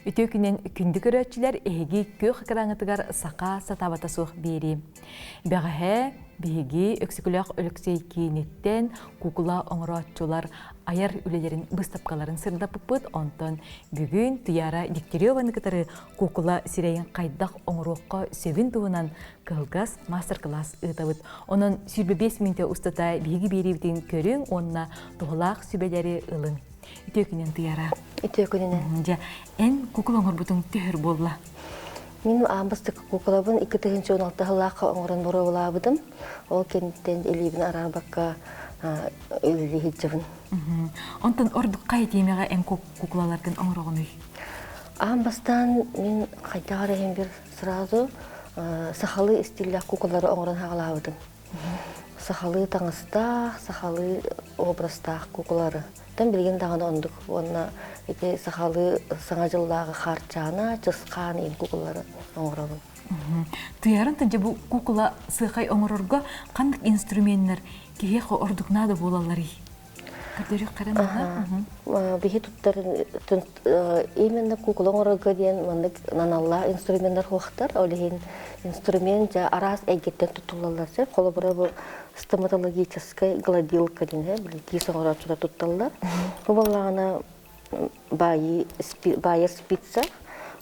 Үтүө күнүн күндү көрөөччүлэр, эһиги күөх экраҥҥытыгар саха сатаабата суох биэрии. Бэҕэһээ биһиги Өксөкүлээх Өлөксөй кииниттэн куукула оҥорооччулар айар үлэлэрин быыстапкаларын сырдаппыппыт. Онтон бүгүн Туяра Дегтяреваны кытары куукула сирэйин хайдах оҥоруохха сөбүн туһунан кылгас мастер-класс ыытабыт. Онон 25 мүнүүтэ устата биһиги биэриибитин көрүҥ уонна туһалаах сүбэлэри ылыҥ. Үтүө күнүн Туяра. Үтүө күнүнэн. Дьэ, эн кукула оҥорбутуҥ төһөр буолла? Мин аан бастакы кукулабын 2016 сыллаахха оҥорон боруобалаабытым. Ол кэнниттэн илиибин араарбакка үлэлии сылдьабын. Онтон ордук хайа тиэмэҕэ эн кукулаларгын оҥороҕунуй? Аан бастаан мин хайдах эрэ иһин бир сразу сахалыы истииллээх кукулары оҥорон хаҕалаабытым. Сахалыы таҥастаах, сахалыы образтаах кукулары. Тан билигин даҕаны оннук уонна ити сахалыы Саҥа дьыллааҕы хаарчаана, чысхаан иин кукулары оҥоробун. Туйарын тынча бу кукула сыахай оҥорорго ханнык инструменнар киһиэхэ ордук наада буолалларый? Биһи туттар именно кукула оҥорорго диэн маннык аналлаах инструменнар хуохтар. Ол иһин инструмент дьэ араас эйгэттэн туттуллаллар сөп. Холобура бу стоматологическай гладилка диэн били тиис оҥорооччулар тутталлар. Бу буоллаҕына баайар спица,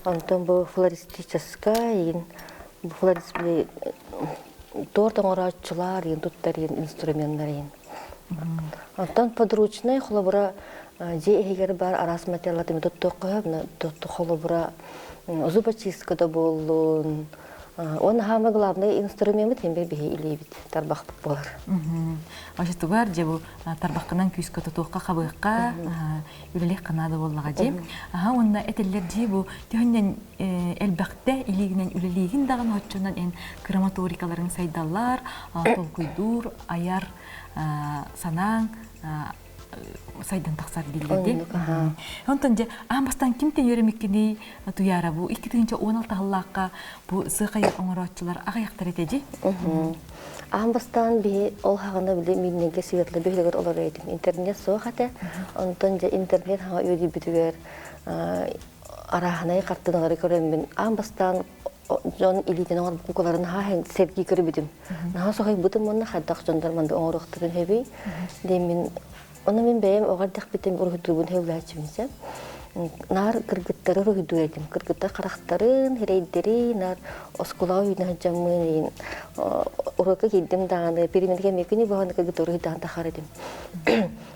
онтон бу флористическай бу флорист торт оҥорооччулар туттар инструменнар Онтон подручнай холобура дьиэ иһигэр баар араас материаллары туттуохха сөп. Холобура зубочистка да буоллун. Уонна хаама главный инструмеммит химбир биһи илиибит тарбахпыт буолар. Очотугар дьэ бу тарбаххынан күүскэ тутуохха хабыахха үлэлиэх наада буоллаҕа дии. Аха уонна этиллэр дии бу төһөннөн элбэхтэ илиигинэн үлэлиигин даҕаны оччонон эн краматорикаларыҥ сайдаллар, толкуйдуур, айар санааҥ сайдан тахсар дииллэр дии. Онтон дьэ аан бастаан кимтэн үөрэммиккиний Туяра бу 2016 сыллаахха бу сыахай оҥорооччулар аҕыйахтар этэ дии. Аан бастаан биһи ол хаҕана били мииннэргэ светло бөһүлэгэр олорор этим. Интернет суох этэ. Онтон дьэ интернет хаҥа үөдүйбүтүгэр арааһынай хартыыналары көрөммүн аан бастаан дьон илиитин оҥорбут кукуларын наһаа сэргии көрбүтүм. Наһаа соһуйбутум уонна хайдах дьоннор маннык оҥоруохтарын сөбүй диэн ону мин бэйэм оҕо эрдэхпиттэн уруһуйдуурбун сөбүлээччибин сөп. Наар кыргыттары уруһуйдуур этим. Кыргыттар харахтарын, сирэйдэрин, наар оскуолаҕа үүнэ сылдьаммын иин уруокка киирдим даҕаны переменкэ эмиэ күнү быһа кыргыттары уруһуйдаан тахар этим.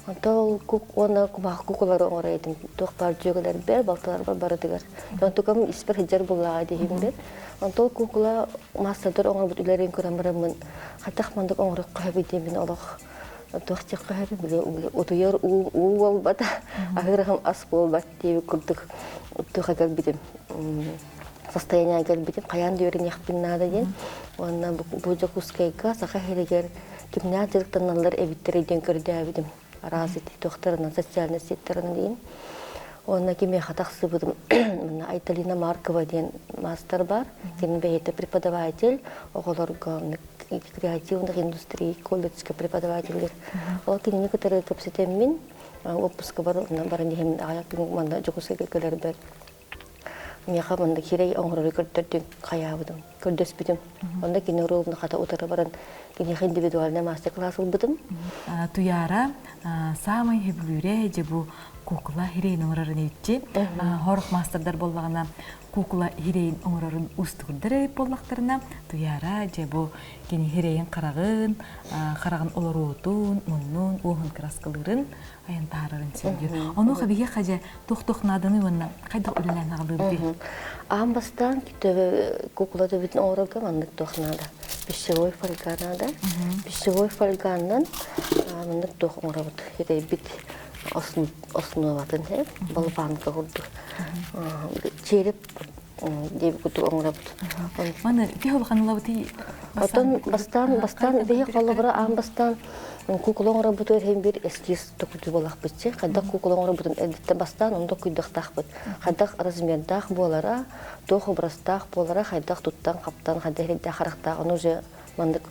Онтон ол кук уонна кумаах кукулары оҥорор этим. Туох баар дьүөгэлэрбэр, балтыларбар барытыгар. Онтукам испэр сылдьар буллаҕа диэһиммин. Онтон куукула маастардар оҥорбут үлэлэрин көрөн бараммын, хайдах маннык оҥоруохха сөбүй диэммин олох туох диэххэ сөбүй, били утуйар уу уу буолбата, аһыыр аһым ас буолбат диэбит курдук туохха кэлбитим состояние кэлбитим хайаан да үөрэниэхпин наада диэн уонна бу Дьокуускайга Саха сиригэр кимнээх дьарыктаналлар эбиттэрий диэн көрдөөбүтүм араас ити туохтарынан социальнай сеттарынан диин уонна кимиэхэ тахсыбытым манна Айталина Маркова диэн маастар бар кини бэйэтэ преподаватель оҕолорго креативных индустрий колледжка преподавателлэр ол кинини кытары кэпсэтэммин отпуска бар баран иһэммин аҕыйах күн манна Дьокуускайга кэлэрбэр Миэхэ манна киирэй оҥорору көрдөрдүн хайаабытым, көрдөспүтүм. Онно кини оруолун хата утары баран киниэхэ индивидуальнай мастер-класс ылбытым. Туяра саамай сөбүлүүрэ дьэ бу кукла хирэйин оҥорорун иччи. Хорох маастардар буоллаҕына кукла хирэйин оҥорорун уустугурдар эбит буоллахтарына Туяра дьэ бу кини хирэйин хараҕын, хараҕын олоруутун, муннун, уоһун кыраскалыырын айан таһаарарын сөбүлүүр. Онуоха биһиэхэ дьэ туох-туох нааданы уонна хайдах үлэлээн аҕалыыбытый? Аан бастаан кукла төбөтүн оҥорорго маннык туох наада. Пищевой фольга наада. Пищевой фольганнан маннык туох оҥоробут. Этэйбит основатын болванка курдук. Череп диэбит курдук оҥоробут. Маны төһө улахан ылабытый? Оттон бастаан бастаан биһи холобура аан бастаан кукла оҥоробутугар иһин бир эскиз токуйдуу буолахпытчы. Хайдах кукла оҥоробутун эрдэттэн бастаан ону токуйдуохтаахпыт. Хайдах размердаах буолара, туох образтаах буолара, хайдах туттан-хаптан, хайдах иһирдээх харахтаах, ону уже маннык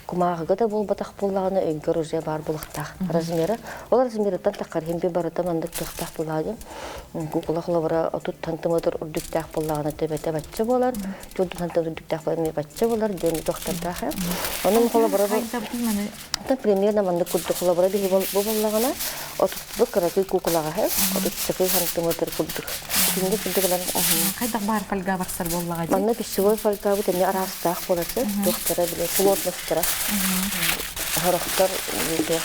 Кумааҕыга да буолбатах буоллаҕына өйгөр уже баар буолуохтаах размера. Ол размерыттан таххар иһин би барыта маннык туохтаах буоллаҕа кукула холобура 30 сантиметр үрдүктээх буоллаҕына төбөтө бачча буолар, 40 сантиметр үрдүктээх буолар эмиэ бачча буолар диэн туохтардаах. Онон холобура бу примерно маннык курдук холобура биһи бу буоллаҕына 30 кыракый кукулаҕа 30 сантиметр курдук. Итинник курдук ылан Хайдах баар фольга барсар буоллаҕа дии. Манна пищевой фольгабыт эмиэ араастаах буолар туохтара бile плотностара. Хорохтор туох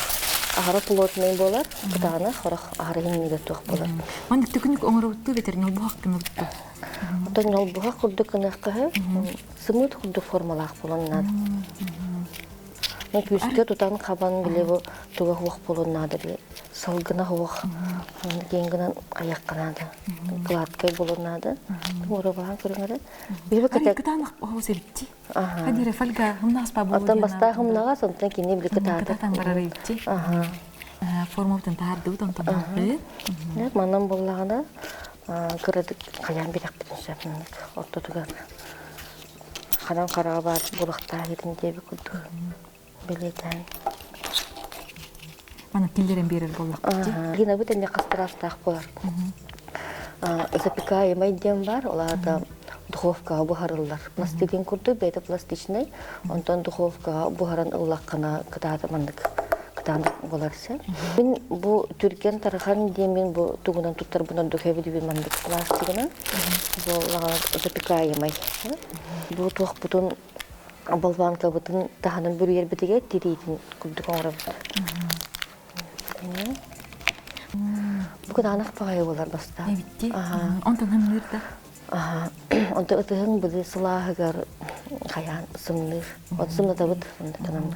аһара плотный буолар, кытаанах хорох аһара иһиннигэ туох буолар. Маннык төкүнүк оҥоробуттуу бэтэр ньолбуһах гынабыттуу. Оттон ньолбуһах курдук гыныахха сымыыт курдук формалаах буолан наада. Ну күүскэ тутан хабан били бу туга хуох буолуон наада били салгына хуох киэн гынан айахха наада кладкай буолуон наада уорабалаан көрүҥэрэ биһиги кытаанах кытаанах оһос эбитти хадире фольга хымнаҕас ба Оттон бастаах хымнаҕас онтон кини били кытаатар кытаатан барар эбитти формабытын таһардыбыт онтон хаалбыт манан буоллаҕына кыратык хайаан бирэхпитин сөп ортотугар ханан хараҕа баар буолуохтаах этин диэбит курдук бэлиэтээн. Маны киллэрэн биэрэр буоллахпыт дии. Гинабыт эмиэ хастараастаах буолар. Запекаемый диэн бар, ол аата духовкаҕа буһарыллар. Пластилин курдук, бэйэтэ пластичный. Онтон духовкаҕа буһаран ыллаххына кытаата маннык кытаанах буолар сен. Мин бу түргэн тархан диэн бу тугунан туттарбын ордук хэбилибин маннык пластигынан. Бу запекаемый. Бу туохпутун болванкабытын таһынан бүрүйэрбитигэр тириитин курдук оҥоробут. Бу кытаанах баҕайы буолар бастаан. Эбитти. Онтон хымныыр да? Онтон ытыһыҥ быды сылааһыгар хайаан сымныыр. От сымнатабыт онтон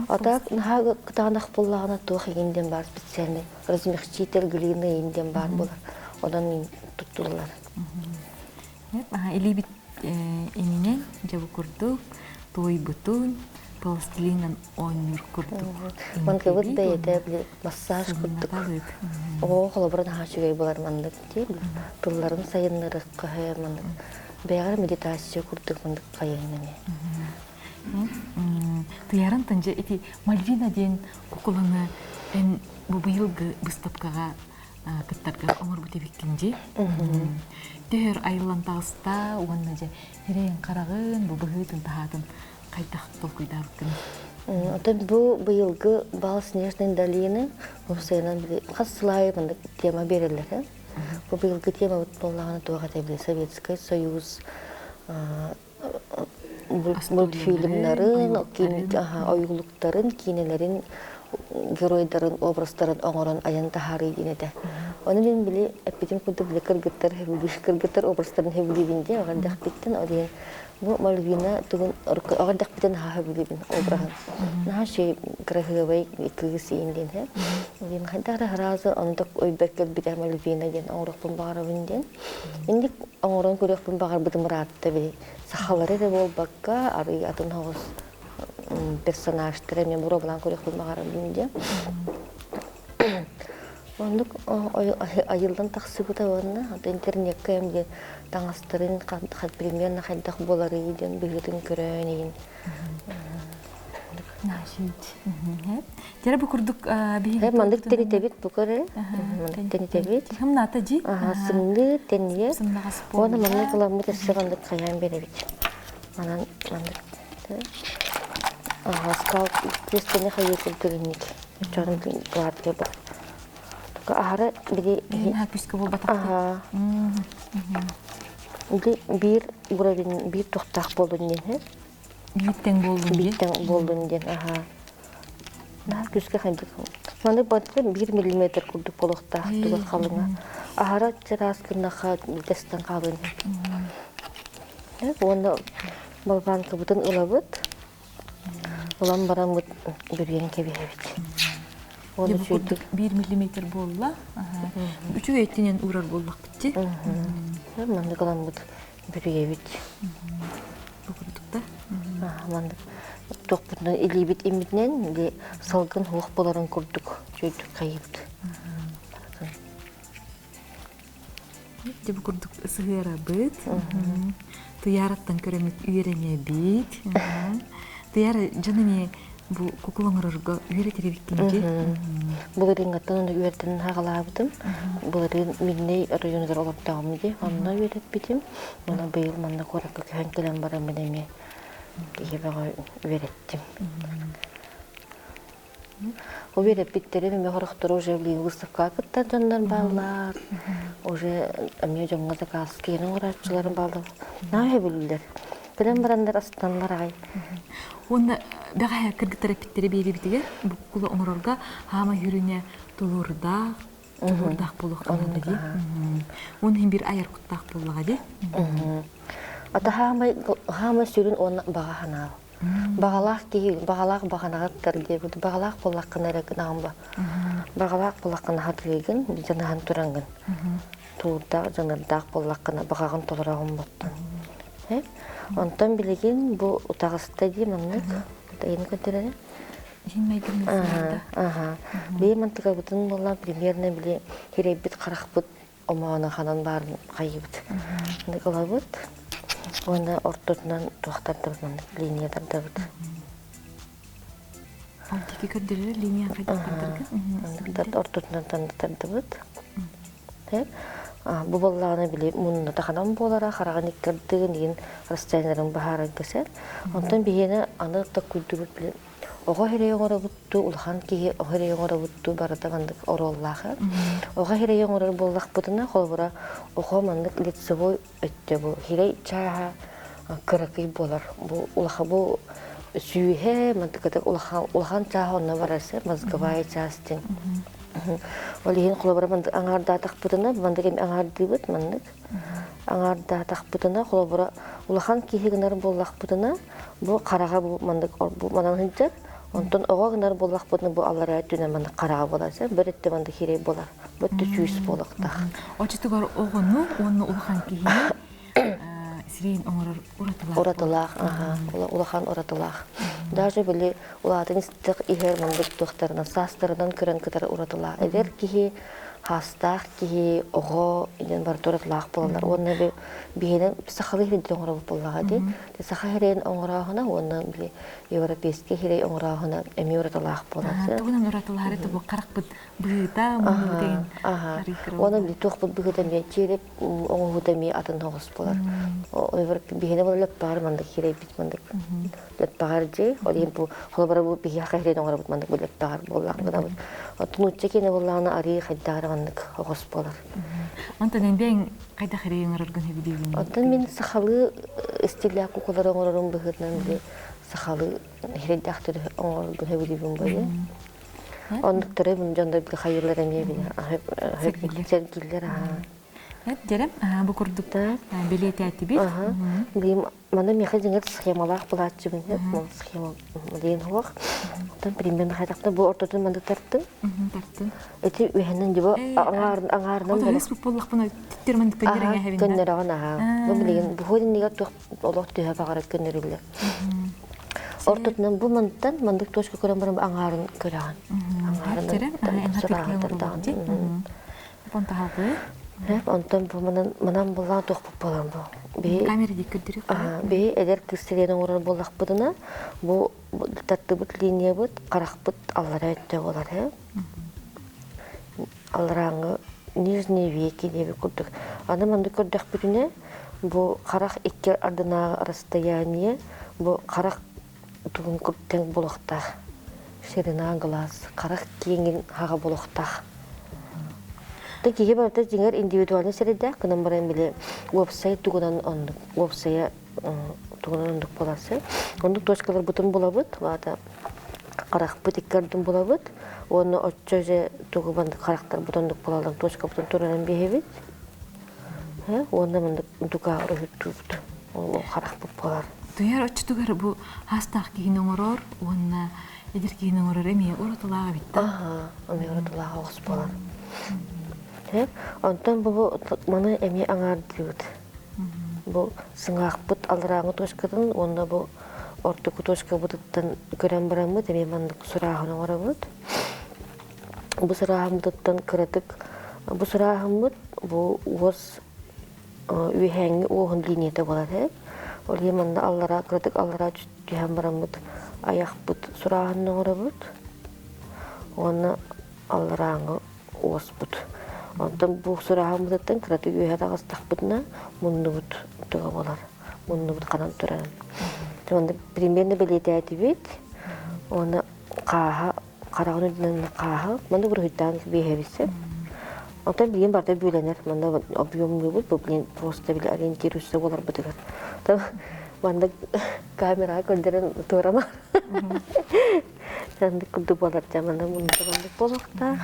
А так наһаа кытаанах буоллаҕына туох игин диэн баар специальный размягчитель глины игин диэн баар буолар. Онон туттуллар. Илиибит ининэн дьэ бу курдук туойбутун пластилинан оонньуур курдук. Манкыбыт бэйэтэ били массаж курдук. Оҕо холобура наһаа үчүгэй буолар маннык дии. Тылларын сайыннарыахха маннык бэйэҕэр медитация курдук маннык хайыҥ эмиэ. Туйааран тынжа ити Мальвина диэн кукуланы эн бу быйылгы быыстапкаҕа кыттаргар оҥорбут эбиккин дии. Төһөр айыллан таҕыста уонна дьэ ирэйин хараҕын, бу быһыытын таһаатын хайдах толкуйдаабыккын? Оттон бу быйылгы бал Снежной долины уопсайынан хас сыл аайы маннык тема биэрэллэр. Бу быйылгы темабыт буоллаҕына туох этэй били Советскай Союз мультфильмнарын, ойуулуктарын, киинэлэрин геройдарын образтарын оҥорон айан таһаарыы диэн этэ. Ону мин били эппитим курдук били кыргыттар кыргыттар образтарын сөбүлүүбүн диэн оҕордохпиттэн ол иһин бу Мальвина тугун оҕордохпиттэн наһаа сөбүлүүбүн обраһын. Наһаа үчүгэй кыраһыабай кыыс иин диэн һэ. Диэн хайдах эрэ сразу оннук өйбөр кэлбитэ Мальвина диэн оҥоруохпун баҕарабын диэн. Инник оҥорон көрүөхпүн баҕарбытым ыраатта били сахалары эрэ буолбакка арыый атын соҕус персонажтары эмиэ боруобалаан көрүөхпүн баҕарабын диэн. Оннук айыллан тахсыбыта уонна интернеккэ эмиэ таҥастарын примерно хайдах буоларый диэн быһыытын көрөн иһин Тере бу курдук биһиги Маннык тэнитэбит бу көрө. Маннык тэнитэбит. Хымната жи. Сымныы тэнийэ. Уонна маннык ыламмыт өссө маннык хайаан биэрэбит. Манан маннык. Аха, кристини хайыы курдук Чон гладкий бар. Аһара били Күүскэ буолбатах. Били биир уровень биир тохтаах буолун диэн. Биир тэҥ буоллун диэн. Биир тэҥ буоллун диэн, аһаа. Наһаа күүскэ хайдык. Маны бантка 1 миллиметр курдук буолуохтаах туга халыҥа. Аһара чараас гыннаха тэстэн хаалыан. Уонна болванкабытын ылабыт. Ылан бараммыт бүрүйэн кэбиһэбит. Уонна курдук 1 миллиметр буолла. Үчүгэй өттүнэн уурар буоллахпыт дии. Маннык ыламмыт бүрүйэбит. Бу курдук да? Маннык туохпутунан илиибит иммитинэн или салгын хуох боларын курдук чөйдүк хайыбыт. Дьэ бу курдук сыһыарабыт. Туйаараттан көрөммүт үөрэнэбит. Тыйар дьон эмиэ бу кукул оҥорорго үөрэтэр эбиккин дии. Былырыыҥҥаттан онно үөрэтэн хаҕалаабытым. Былырыын Мирнэй оройуонугар олордоҕум дии. Онно үөрэппитим. Онон быйыл манна куоракка көһөн кэлэн бараммын эмиэ киһи бөҕө үөрэттим. Ол үөрэппиттэрим эмиэ сорохторо уже билигин выставкаҕа кыттар дьоннор бааллар. Уже эмиэ дьоҥҥо заказ киирэн оҥорооччуларым бааллар. Наһаа сөбүлүүллэр. Кэлэн бараннар астыналлар аҕай. Уонна бэҕэһээ кыргыттар эппиттэрэ биэриибитигэр бу кукула оҥорорго хаама хүрүнэ тулуурдаах, тулуурдаах буолуохха наада дии. Уонна иһин биир айар куттаах буоллаҕа дии. Ата хаамай хаамай сүрүн уонна баҕа санаа. Баҕалаах киһи баҕалаах баҕанаҕыттар диэбит баҕалаах буоллаххына эрэ гынаҕын ба. Баҕалаах буоллаххына хатыыгын, дьанаһан тураҥҥын. Туурдаах, дьаныардаах буоллаххына баҕаҕын толороҕун боттон. Онтон билигин бу утаҕыста дии маннык ыйын көрдөрөрө. Иһин майгын Аха. Бии мантыкабытын буолла примерно били хирэйбит харахпыт омооно ханан баарын хайыбыт. Ылабыт. Уонна ортотунан туохтардабыт маннык линия тардабыт. Ол тики көрдөрөр линия хайдах тардаргын? Ортотунан тардыбыт. Бу буоллаҕына били мунната ханан буолара, хараҕын иккардыгын игин расстояниеларын баһааран кэсэр. Онтон биһиэнэ аны таккуйдубут били оҕо иһирэй оҥоробуттуу, улахан киһи оҕо иһирэй оҥоробуттуу барыта маннык оруоллаах. Оҕо иһирэй оҥорор буоллахпытына, холобура, оҕо маннык лицевой өттө бу иһирэй чааһа кыракый буолар. Бу улаха бу сүүһэ мантыкатык улахан улахан чааһа онно барарсы мозговая часть диэн. Ол иһин холобура маннык аҥаардаатахпытына, маннык эми аҥаардыыбыт маннык. Аҥаардаатахпытына, холобура улахан киһи гынар буоллахпытына, бу хараҕа бу маннык бу манан сылдьар. Онтон оҕо гынар буоллахпытына, бу аллараа өттүнэн маннык хараҕа буолар. Бір өттө маннык хирей буолар. Бу өттө сүүс буолуохтаах. Оччотугар оҕону уонна улахан киһини сирэйин оҥорор уратылаах. Уратылаах, аха, улахан уратылаах. Даже били улаатын истэх иһэр маннык туохтарынан саастарынан көрөн кытары уратылаах. Эдэр киһи, хаастаах киһи, оҕо диэн барыта уратылаах буолаллар. Уонна биһиэнэ сахалыы иһирдэн оҥоробут буоллаҕа дии. Саха иһирин оҥорооһуна уонна били европейский иһирэй оҥорооһуна эмиэ уратылаах буолар. Тугунан уратылаһары бу харахпыт быһыыта, муннубут Уонна били туохпут быһыыта эмиэ череп оҥоһуута эмиэ атын оҕус буолар. Биһиэнэ буолар лөппөҕөр маннык хирэйбит маннык лөппөҕөр дьи. Ол иһин бу холобура бу биһиэхэ хирэйин оҥоробут маннык бу лөппөҕөр буоллаах гынабыт. Оттон нуучча киэнэ буоллаҕына арыы хайдаҕар маннык оҕус буолар. Онтон эн бэйэҥ хайдах хирэйи оҥороргун сөбүлүүгүн? Оттон мин сахалыы стиллээх кукулары оҥорорум быһыытынан били сахалыы хирэйдээхтэри оҥороргун сөбүлүүбүн буолуо. Оннуктары дьоннор били хайыылар эмиэ били сэргииллэр аhaa. Дьэрэ, бу курдук билиэтээтибит. Билим маны миэхэ дьиҥэр схемалаах булааччыбын схема диэн суох. Оттон примерно хайдахта бу ортотун маннык тартым. Тартым. Ити үһэнэн дьыбо аҥаарын аҥаарынан буолар. Буоллахпына түттэр маннык көннөрөҥ Көннөрөҕүн аhaa. Бу билигин бу иннигэр туох олох түһэ баҕара көннөрүллэр. Ортотунан бу мантан маннык точка көрөн баран аҥаарын көрөҕүн. Аҥаарын Онтон Онтон бу манан манан буллаан туохпут буолан бу. Биһи камера диэки көрдөрүөх. Биһи эдэр кыыс сириэн оҥорор буоллахпытына бу тартыбыт линиябыт харахпыт аллара өттө буолар ээ. Алларааҥҥы нижние веки диэбит курдук. Аны маннык көрдөхпүтүнэ бу харах икки ардынааҕы расстояние бу харах тугун тэҥ буолуохтаах. Ширина глаз харах киэҥин хаҕа буолуохтаах. Та киһи барыта дьиҥэр индивидуальный сирэйдээх гынан баран били уопсай тугунан оннук уопсайа тугунан оннук буоларсы. Оннук точкаларбытын булабыт, ваата харахпыт икки ардын булабыт уонна оччо же тугу маннык харахтарбыт оннук булаллар точкабытын тураран биһибит. Уонна маннык дуга уруһуйдуубут. Ол харахпыт буолар. Туйар оччотугар бу хастаах киһини оҥорор уонна эдэр киһини оҥорор эмиэ уратылаах эбит да? Аха, эмиэ уратылаах оҕус буолар. Онтон бу маны эмиэ аҥаардыыбыт. Бу сыҥаахпыт алларааҥы точкатын уонна бу ортоку точкабытыттан көрөн бараммыт эмиэ маннык сурааһын оҥоробут. Бу сурааһыммытыттан кыратык бу сурааһыммыт бу уос үөһээҥҥи уоһун линията буолар ээ. Ол иһин манна аллараа кыратык аллараа түһэн бараммыт. Айахпыт сурааһын оҥоробут уонна алларааҥы уоспут. Онтон бу сурааһыммытыттан кыратык үөһэ таҕыстахпытына муннубут туга буолар, муннубут ханан турарын. Онно примерно бэлиэтээтибит уонна хааһа хараҕын үрдүнэн хааһа манна уруһуйдаан биэһэбит. Онтон билигин барыта бүөлэнэр, манна объемнуубут, бу блин просто били ориентируйся буоларбытыгар. Манна камераҕа көрдөрөн туорама. Маннык курдук буолар дьэ манна муннута маннык буолуохтаах.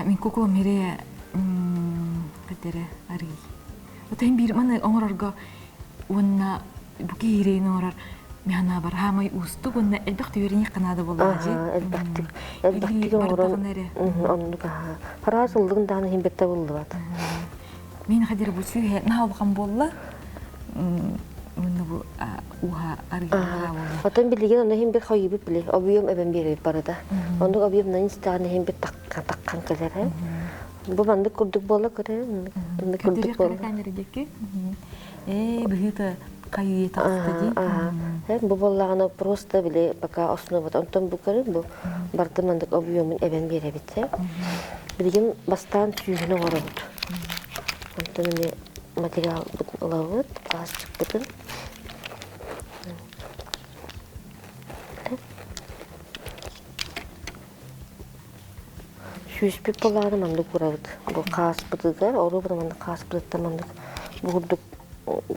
Мин куклам ире кэтере арый. Отон биир маны оҥорорго уонна бу киһириин оҥорор миһанаабар хаамай уустук уонна элбэх түөрүнүөх канаада буоллаҕа дии. Элбэхтик элбэхтик оҥорон оннук аха. Хараас ыллыгын даҕаны иһин бэтте буллубат. Мин хадир бу сүүһэ наһаа улахан буолла. Мунна бу уха арыйа буолла. Отон билигин ону иһин бир хойуубут били объем эбэн биэрэбит барыта. Оннук объемнан истэҕин иһин бир таккан кэлэр. Бу маннык курдук буола көрө, маннык курдук буола. Камера диэки. Ээ, быһыыта хайыы таҕыста дии. Бу буоллаҕына просто били пока основата. Онтон бу көрүн бу барыта маннык объемун эбэн биэрэбит. Билигин бастаан сүүһүн оҥоробут. Онтон эмиэ материалбытын ылабыт, пластикпытын. Сүүспүт буоллаҕына маннык уурабыт. Бу хааспытыгар, оруобуна маннык хааспытыттан маннык бу курдук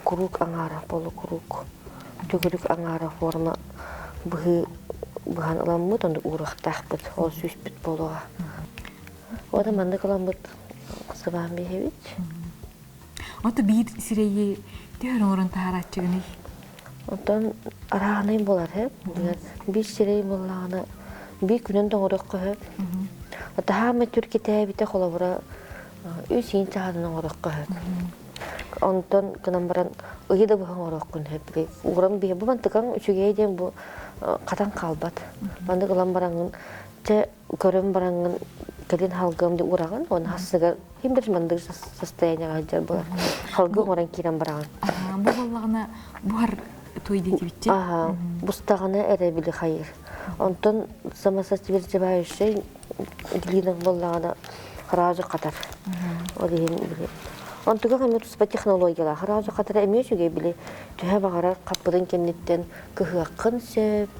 куруук аҥаара полукуруук төгүрүк аҥаара форма быһыы быһан ыламмыт оннук ууруохтаахпыт. Ол сүүспүт буолуоҕа. Уонна маннык ыламмыт сыбаан биэһэбит. Ото биир сирэйи төһөр оҥорон таһаарааччыгыный? Оттон арааһынай буолар һэ. Биир сирэй буоллаҕына биир күнүн да оҥоруохха сөп. Таһаама түркитээбитэ холобура үс иин чаһынан оҥоруохха сөп. Онтон гынан баран ыйы да быһа оҥоруоххун сөп. Ууран биһи бу мантыкаҥ үчүгэй диэн бу хатан хаалбат. Маннык ылан бараҥҥын чэ көрөн бараҥҥын кэлин халгым деп ураҕын уонна хассыгар ким да мандык состояниеҕа сылдьар буолар халгы оҥорон киирэн бараҕын. Бу буоллаҕына буһар той диэтибитчи. Аха, бустаҕына эрэ били хайыр. Онтон самосотвердевающий глина буоллаҕына сразу хатар. Ол иһин били Онтуга эмиэ туспа технологиялаах. Сразу хатара эмиэ үчүгэй били төһө баҕарар хаппытын кэнниттэн кыһыаххын сөп,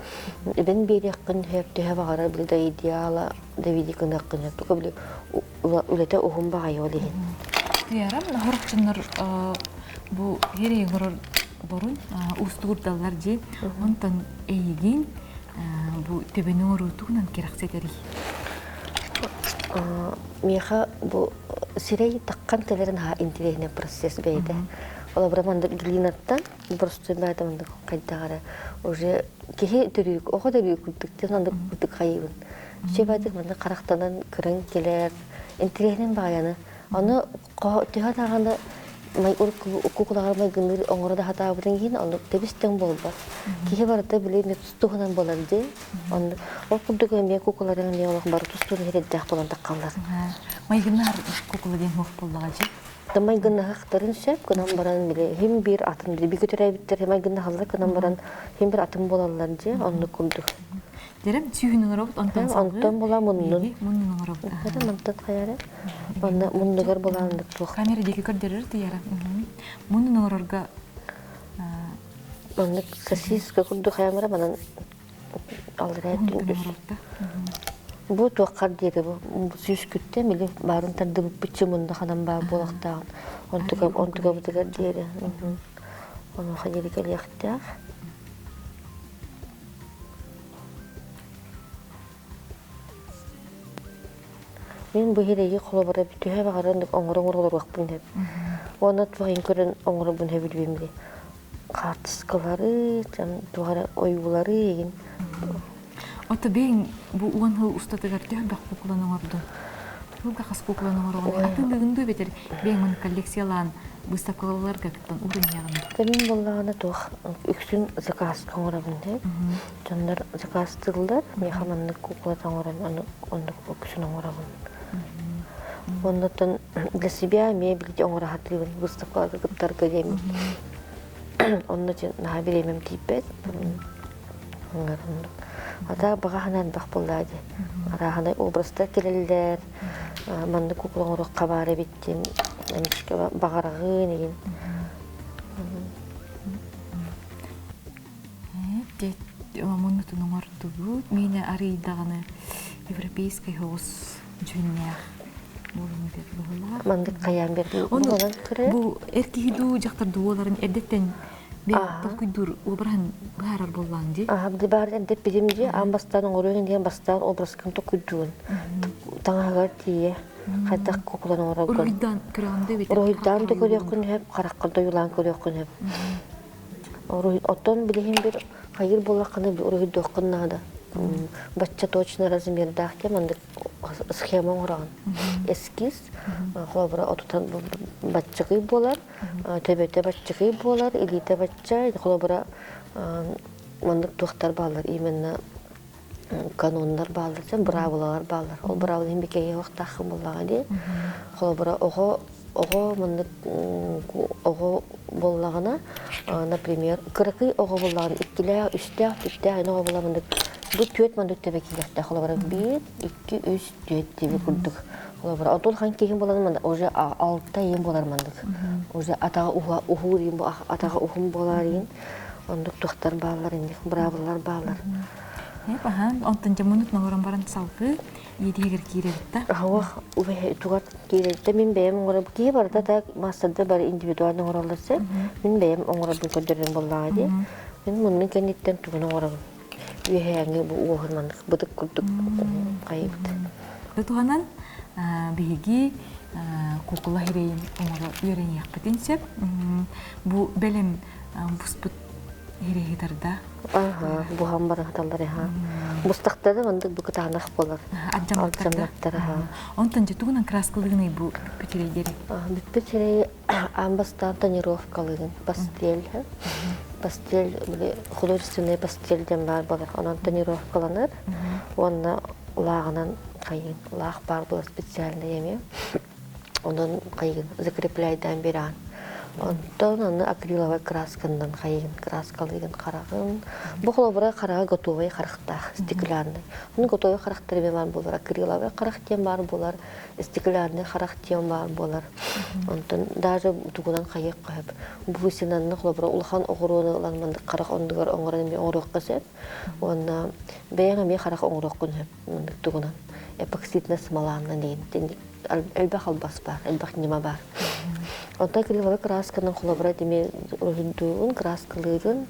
эбэн биэриэххин сөп, төһө баҕарар били да идеала доведи гыныаххын сөп. Тука били үлэтэ уһун баҕайы ол иһин. Туярам хорохчуннар бу херей оҥорор борун уустугурдаллар дии. Онтон эйигин бу төбөнү оҥоруутугунан кэрэхсэтэрий? Миэхэ бу сирэй таххан кэлэрин аһа интириэһинэй процесс бэйэтэ. Олобура маннык глинаттан просто баата маннык хайдах эрэ уже киһи төрүүк оҕо төрүүк курдук диэн оннук курдук хайыыбын. Сүбэтик маннык харахтанан көрөн кэлэр интириэһинэн баҕайаны. Аны төһө даҕаны кукулаҕар майгынныыр оҥоро да сатаабытын иһин оннук тэбис-тэҥ буолбат. Киһи барыта били тус-туһунан буолар дии. Оннук ол курдук эмиэ кукуларын эмиэ олох бары тус-туһунан сирэйдээх буолан таххаллар. Майгыннаһар кукула диэн суох буоллаҕа дии. Да майгыннаһахтарын сөп гынан баран били хим биир атын били бигэ төрөөбүттэр майгыннаһаллар гынан баран хим биир атын буолаллар дии оннук курдук. Дерем сүүһүн оҥоробут онтон салгыы Онтон була муннун. Муннун оҥоробут. Это мантан хайара. Онно муннугар булааннык туох. Камера диэки көрдөрөр тыйара. Муннун оҥорорго Маннык сосиска курдук хаямара манан аллараа Бу туоххар диэри бу сүүскүттэ мили баарын тардыбыппытчы мунна ханан баар буолахтааҕын онтука онтукабытыгар диэри онуоха диэри кэлиэхтээх. Мин бу иһирэйи холобура төһө баҕарар оҥоро-оҥоро олоруохпун сөп. Уонна туох көрөн оҥоробун сөбүлүүм дии. Хаартыскалары, туох эрэ ойуулары игин. Ото бэйэҥ бу уон сыл устатыгар төһө элбэх куукуланы оҥордуҥ? Сылга хас куукуланы оҥороҕун? Атыылыыгын дуу эбэтэр бэйэҥ маны коллекциялаан быыстапкаларга кыттан уурунньаҕын? Мин буоллаҕына туох үксүн заказка оҥоробун дии. Дьоннор заказтыыллар, миэхэ маннык куукулата оҥорон ону оннук үксүн оҥоробун. Оннуттан для себя эмиэ билди оҥоро сатыыбын выставкаларга кыттарга диэммин. Онно наһаа бириэмэм тиийбэт. Ата баҕа санаа элбэх буоллаа дии. Арааһынай образтар кэлэллэр, маннык кукла оҥоруохха баар эбит диэн эмискэ баҕараҕын игин. Муннутун оҥордубут. Миинэ арыйдаҕына европейскай соҕус дьүһүннээх буолан этэр быһыылаах. Маннык хайаан биэрдим. Ону бу эр киһи дуу, дьахтар дуу буоларын эрдэттэн толкуйдуур обраһын быһаарар буоллаҕыҥ дии. Аха, били баар эрдэппитим дии, аан бастаан оҥоруоҥ диэн бастаан образкын толкуйдуун. Таҥаһыгар тиийэ хайдах куукулан оҥороргун. Уруһуйдаан көрөҕүн да эбэтэр Уруһуйдаан да көрүөххүн сөп, хараххын да ойуулаан көрүөххүн сөп. Оттон билигин бир хайыр буоллаххына уруһуйдуоххун наада. Бачча точно размердаах диэн маннык схема оҥороҕун. Эскиз, холобура, отутан баччакый буолар, төбөтө баччакый буолар, илиитэ бачча, холобура, маннык туохтар бааллар, именно каноннар бааллар, быраабылалар бааллар. Ол быраабыла иһин бикэйиэ уохтааххын буоллаҕа дии. Холобура, оҕо оҕо маннык оҕо буоллаҕына, например, кыракый оҕо буоллаҕына иккилээх, үстээх, түттээх ини оҕо буоллаҕына маннык бу түөрт маннык төбө киириэхтээх. Холобура, биир, икки, үс, түөрт диэби курдук. Холобура, отул хан киһи буолан маннык уже алта иин буолар маннык. Уже атаҕа уһа уһуур иин атаҕа уһун буолар иин. Оннук туохтар бааллар инник быраабылалар бааллар. Аһаан, онтон дьэ муннут оҥорон баран салгыы иэдиһигэр киирэбит да? Аһуох тугар киирэбит да мин бэйэм оҥорор киһи барыта так маастардар бары индивидуально оҥороллор сөп. Мин бэйэм оҥорорбун көрдөрөрүм буоллаҕа дии. Мин муннун кэнниттэн тугун оҥоробун. Үөһээҥи бу уоһун маннык бытык курдук хайыбыт. Туһанан биһиги куукула хирэйин оҥоро үөрэниэхпитин сөп. Бу бэлэм буспут хирэйи тарда. Аха, буһан баран хаталлар аха. Бустахтара мандык бу кытаанах болар. Алдьамматтар. Онтон же тугунан краскалыгыный бу бүппүт сирэйдери? Бүппүт сирэйи аан бастаан тонировкалыгын пастель. Пастель художественный пастель диэн баар болар. Онон тонировкаланар. Уонна лааҕынан хайын лаах баар буолар специальный эми. Онон хайыгын закрепляйдаан биэрэҕин. Онтон аны акриловай красканнан хайыгын краскалыыгын хараҕын. Бу холобура хараҕа готовай харахтаах стеклянный. Ону готовай харахтар эмиэ баар буолар. Акриловай харах диэн баар буолар, стеклянный харах диэн баар буолар. Онтон даже тугунан хайыахха сөп. Бусинанны холобура улахан оҕуруону ылан маннык харах оннугар оҥорон эмиэ оҥоруохха сөп. Уонна бэйэҥ эмиэ харах оҥоруоххун сөп маннык тугунан эпоксидная смоланна диэн элбэх албас баар, элбэх ньыма баар. Онтон криволы красканан холобура тими уруһуйдуурун, краскалыырын,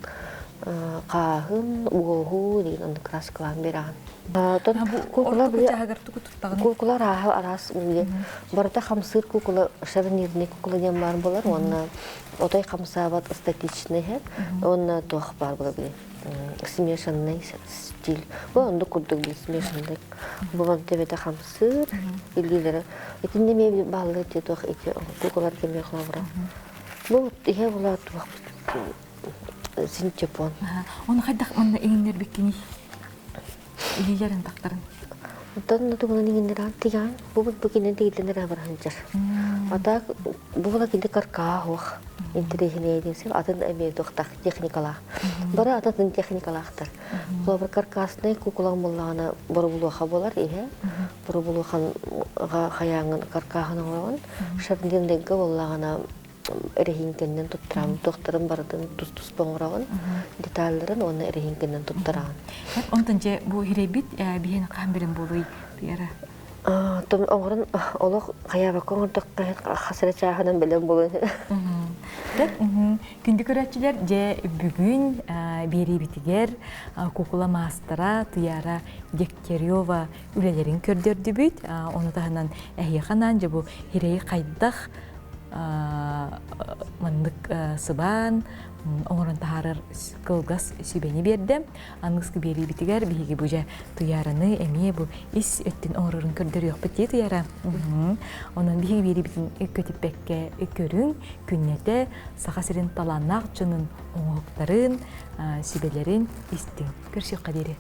хааһын, уоһу деген онно краскалаан биэрэҕин. Оттон куукула куукула арааһа араас барыта хамсыыр куукула шарнирный куукула диэн баар буолар уонна отой хамсаабат статичный иһэр уонна туох баар буолар смешанный стиль. Бу оннук курдук били смешанный. Бу төбөтө хамсыыр, илиилэрэ. Итиннэ эмиэ бааллар дии туох ити кукулар кэмиэ холобура. Бу иһэ була туох синтепон. Оны хайдах манна иҥиннэрбиккиний? Илиилэрин тахтарын. Оттон тугунан иҥиннэрэн тигаан бу бу кинен тигиллэн эрэ барахынчар. А так бу була кинди каркаа хуох интэриэһинэй сир атын эмиэ туохтаах техникалаах. Бары атын техникалаахтар. Холобур каркасный кукулаң буллаҕына боробулуоха буолар иһэ. Боробулуоханга хайааҥын каркааһын оҥороҕун. Шарнирныйга буоллаҕына эрэһииҥкэннэн туттараҕын, туохтарын барытын тус-туспа оҥороҕун, деталларын уонна эрэһииҥкэннэн туттараҕын. Онтон дьэ бу хирэйбит биһиэн хаһан бэлэм буолуй Туяра? Том оҥорон олох хайаабакка оҥордоххо хас эрэ чааһынан бэлэм буолуон. Күндү көрөөччүлэр, дьэ бүгүн биэриибитигэр кукула маастара Туяра Дегтярева үлэлэрин көрдөрдүбүт. Ону таһынан эһиэхэ анаан дьэ бу хирэйи хайдах маннык сыбаан оҥорон таһаарар кылгас сүбэни биэрдэ. Аныгыскы биэриибитигэр биһиги бу дьэ Туйаараны эмиэ бу ис өттүн оҥорорун көрдөрүөхпүт дии Туйаара. Онон биһиги биэриибитин көтүппэккэ көрүҥ, күннэтэ Саха сирин талааннаах дьонун оҥоһуктарын, сүбэлэрин истиҥ. Көрсүөххэ диэри.